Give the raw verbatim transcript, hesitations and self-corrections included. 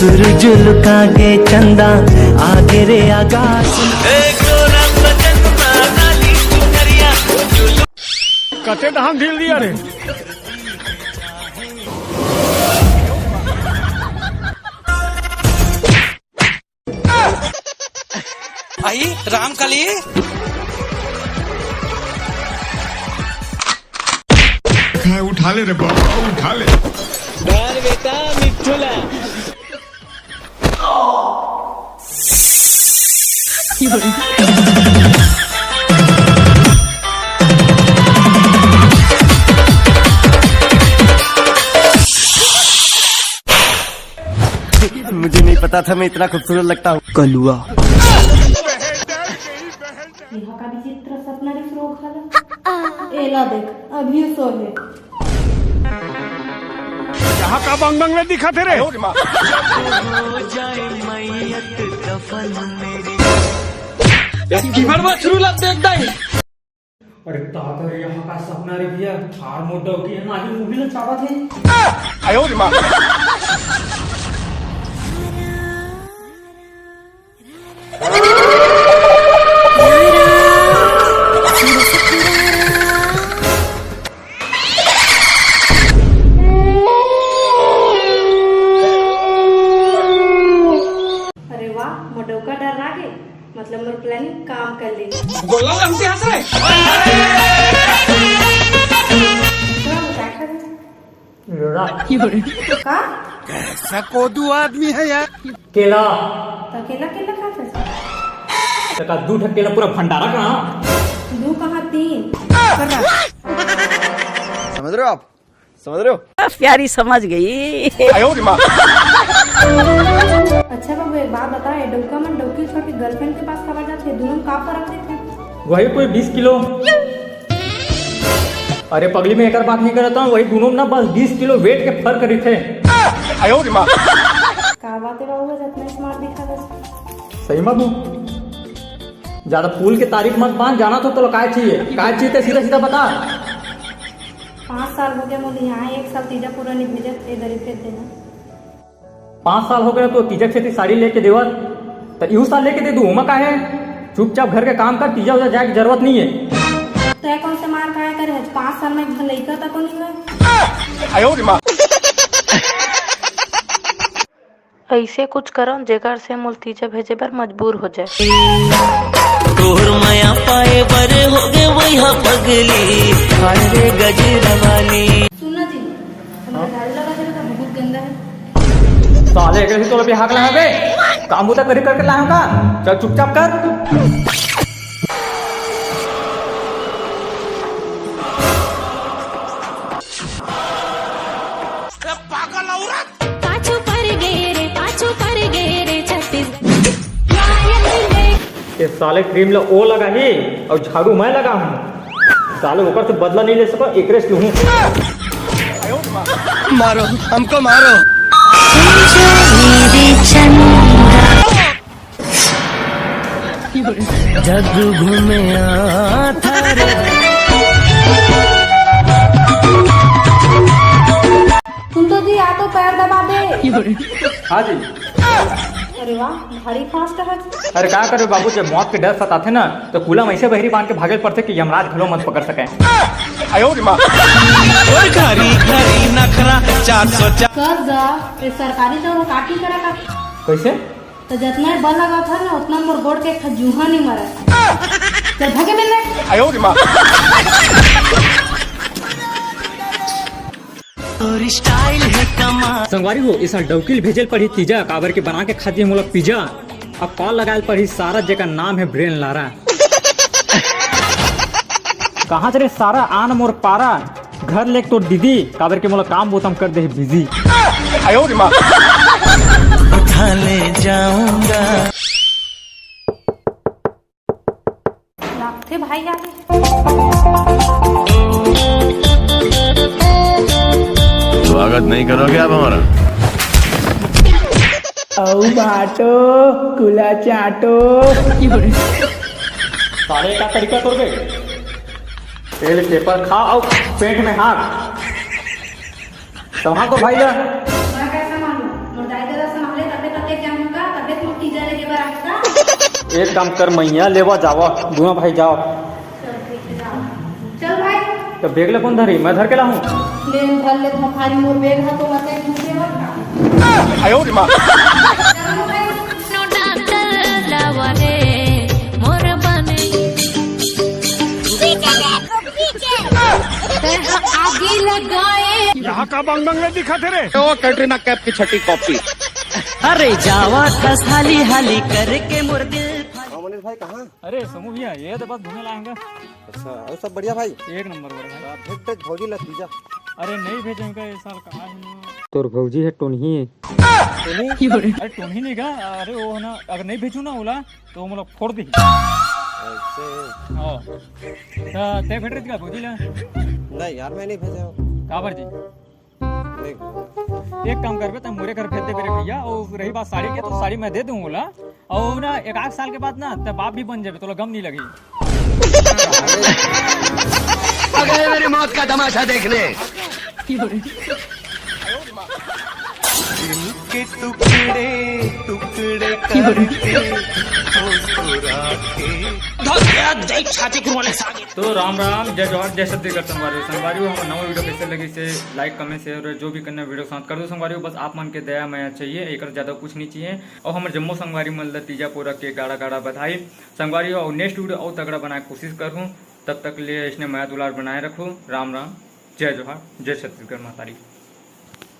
सूरज लुका गे, चंदा आगे रे आकाश। कते धान ढील दिया रे। आई रामकली। उठा ले रे बाबा, उठा ले। डर बेटा मिट्ठू ला। मुझे नहीं पता था मैं इतना खूबसूरत लगता हूँ। कलुआ। एहा का विचित्र सपना रे, सुरो खाला। एला देख, अभी सो हे। यहाँ का बंग बंग में दिखा थे रे? अरे दादा रे, यहाँ का सपना रे भैया, थार मोर डौकी हे, ना ही मुंह में चाबत हे। अरे वाह, मोर डौका डर्रा गे, मतलब मोर planning काम कर ली। गोला लंबी हाथ रे। का? कैसा कोदू आदमी है यार। केला। तो केला, केला खात हस? तका दू ठक केला पूरा भंडारा का। दू कहाँ, तीन। समझ रहे हो आप? समझ रहे हो? प्यारी समझ गई। अच्छा बाबू, एक बात बता, ये डौका मन डौकी छोड़ के girlfriend के पास काबर जाथे? दोनों में का फर्क दिखथे? वही कोई बीस किलो। अरे पगली, मैं एकर बात नहीं करता हूँ, वही दोनों में ना बस बीस किलो weight के फर्क रहिथे। का बात है बाबू, आज इतना smart दिखा था। सही में तू ज्यादा फूल के तारीफ मत बांध, जाना तो तोला काय चाहिए, काय चाहिए ते सीधा सीधा बता। पाँच साल हो गया मोदी यहाँ, एक साल तीजा पूरा नहीं भेजत, ए दरी भेज देना। पाँच साल हो गए तो तीजा छेती साड़ी लेके देवत, त इहू साल लेके दे दू, ओमा का हे? चुपचाप घर के काम कर, तीजा उजा जाए के जरूरत नहीं है। तै कौन से मार खाए करे हस? पाँच साल में एक लइका तक नहीं हुआ। अइसे कुछ करव जेकर से मोला तीजा भेजे बर मजबूर हो जाए। तोर मया पाए बर हो गे वही पगली, हाय रे गजरा वाली। सुन ना जी, हमर झाड़ू लगा दे, तो बहुत गंदा है। साले, एकरे से तोला बिहाक लाया बे? काम बुता करी करके लाया का? चल चुपचाप कर। पाछू पर गे रे, पाछू पर गे रे छत्तीसगढ़। ये साले क्रीम ला ओ लगाही अउ झाड़ू मैं लगाहूँ। साले ओकर से बदला नहीं ले सको, एकरे से लूहूँ। मारो, हमको मारो। जग घूमे थारे। सुन तो जी, आ तो पैर दबा दे। हाँ जी। अरे वाह, भारी fast है जी। अरे का करे बाबू, जब मौत के डर सताथे ना, तो कूला में ऐसे बहरी बांध के भागे पड़थे कि यमराज घलो मत पकड़ सके। घरी घरी नखरा चार सौ चार। कर जा, ये सरकारी चाउर काटी करा का? कैसे? तो जतना बल लगा था ना, उतना मोर गोड़ के एक ठा जूहा नहीं मरा। चल भागे मिलने। तोर style है कमाल। संगवारी हो, इस साल डौकी ल भेजे ल पड़ही तीजा, काबर के बना के खाती है मोला पिज्जा। अब पाल लगाए ल पड़ही सारा, जेकर नाम है ब्रेन लारा। कहाँ रे सारा, आन मोर पारा, घर लेके तोर दीदी, काबर के मोला काम बोतम कर दे busy। उठा ले जाऊंगा। लागथे भाई आगे। स्वागत नहीं करोगे आप हमारा? अउ बाटो, कुला चाटो। साले का तरीका तोर बे? पहले पेपर खा अउ पेट में हाथ। संभाल तो भाई ला। मैं कैसे मानूं? मोर दाई ददा संभाले त एक काम कर मैया, लेवा जावा, दोनों भाई जाओ। चल ठीक है, जाओ। चल भाई। तो बैग ला कौन धरी? मैं धर के लाऊं? ले, धर ले, भारी मोर बैग हा तो मते घूमे मत का। आयो रे माँ। चलो भाई। डॉक्टर लावा रे मोर बने। पीछे देखो, पीछे। आगे लगाए। यहाँ का बंग बंग दिखा थे रे? ओ कैटरीना कैफ की छठी कॉपी। अरे जावा थस हाली हाली करके मोर दिल। हाँ मनीष भाई, कहाँ? अरे समू भैया, ये तो बस घूमे लाएंगे। अच्छा, और सब बढ़िया भाई? एक नंबर बढ़िया। भेज भेज भौजी ला तीजा। अरे नहीं भेजेंगे इस साल, कहाँ है ना? तोर भौजी है टोनही है। टोनही? अरे टोनही नहीं का, अरे वो है ना, अगर नहीं भेजू ना ओला तो मोला फोड़ दी। ऐसे? हाँ। तो ते भेट रही का भौजी ला? नहीं यार, मैं नहीं भेजा हूँ। काबर जी? नहीं। एक काम करबे, तैं मोरे घर भेज देबे रे भैया। और रही बात साड़ी के, तो साड़ी मैं दे दूँ ओला। और ना, एक आध साल के बाद ना, तैं बाप भी बन जाबे, तोला गम नहीं लगी। आ गए मेरी मौत का तमाशा देखने। दिल के टुकड़े टुकड़े करके मुस्कुरा के। तो राम राम, जय जोहार, जय छत्तीसगढ़ संगवारी। संगवारी हो, हमर नवा वीडियो कैसे लगी से लाइक, कमेंट, शेयर और जो भी करना वीडियो के साथ कर दो संगवारी हो। बस आप मन के दया मया चाहिए, एक ज्यादा कुछ नहीं चाहिए। और हमर जम्मो संगवारी मन ल तीजा पोरा के गाड़ा गाड़ा बधाई संगवारी हो। और नेक्स्ट वीडियो और तगड़ा बनाए के कोशिश करहूँ, तब तक ले इसने मया दुलार बनाए रखो। राम राम, जय जोहार, जय छत्तीसगढ़ महतारी।